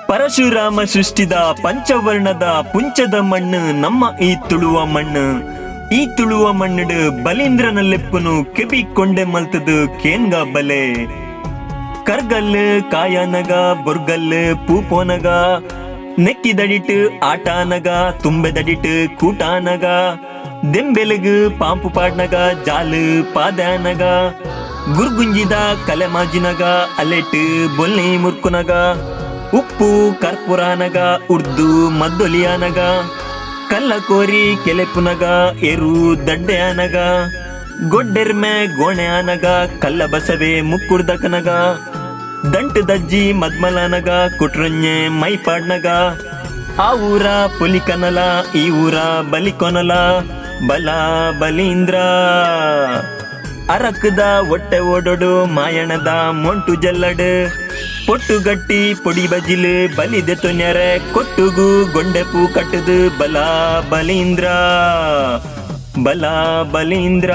ಪರಶುರಾಮ ಸೃಷ್ಟಿದ ಪಂಚವರ್ಣದ ಪುಂಚದ ಮಣ್ಣು ನಮ್ಮ ಈ ತುಳುವ ಮಣ್ಣು. ಈ ತುಳುವ ಮಣ್ಣುಡು ಬಲೀಂದ್ರನ ಲೆಪ್ಪುನು ಕೆಬಿ ಕೊಂಡೆ ಮಲ್ತದು ಕೇನ್ಗ ಬಲೆ. ಕರ್ಗಲ್ಲು ಕಾಯನಗ ಬೊರ್ಗಲ್ಲು ಪೂಪೋನಗ ನೆಕ್ಕಿದಡಿಟ್ ಆಟಾನಗ ತುಂಬೆದಡಿಟ್ ಕೂಟಾನಗ ದೆಂಬೆಲುಗು ಪಾಂಪು ಪಾಡ್ನಗ ಜಾಲು ಪಾದಾನಗ ಗುರ್ಗುಂಜಿದ ಕಲೆ ಮಾಜಿನಗ ಅಲೆಟ್ ಬೊಲ್ನೆ ಮುರ್ಕುನಗ ಉಪ್ಪು ಕರ್ಪುರಾನಗ ಉರ್ದು ಮದ್ದೊಲಿಯಾನಗ ಕಲ್ಲ ಕೋರಿ ಕೆಲೆಪುನಗ ಎರು ದಡ್ಡೆ ಆನಗ ಗೊಡ್ಡೆರ್ಮೆ ಗೋಣೆ ಆನಗ ಕಲ್ಲ ಬಸವೆ ಮುಕ್ಕುರ್ದಕನಗ ದಂಟು ದಜ್ಜಿ ಮದ್ಮಲಾನಗ ಕುಟ್ರೊಂಜೆ ಮೈ ಪಾಡ್ನಗ ಆ ಊರ ಪುಲಿಕನಲ ಈ ಊರ ಬಲಿಕೊನಲ ಬಲ ಬಲೀಂದ್ರ. ಅರಕದ ಒಟ್ಟೆ ಓಡೋಡು ಮಾಯಣದ ಮೊಂಟು ಜಲ್ಲಡು ಪೊಟ್ಟು ಗಟ್ಟಿ ಪೊಡಿ ಬಜಿಲು ಬಲಿದೆ ತೊನ್ಯರೆ ಕೊಟ್ಟುಗು ಗೊಂಡೆ ಪೂ ಕಟ್ಟದು ಬಲ ಬಲೀಂದ್ರ ಬಲ ಬಲೀಂದ್ರ.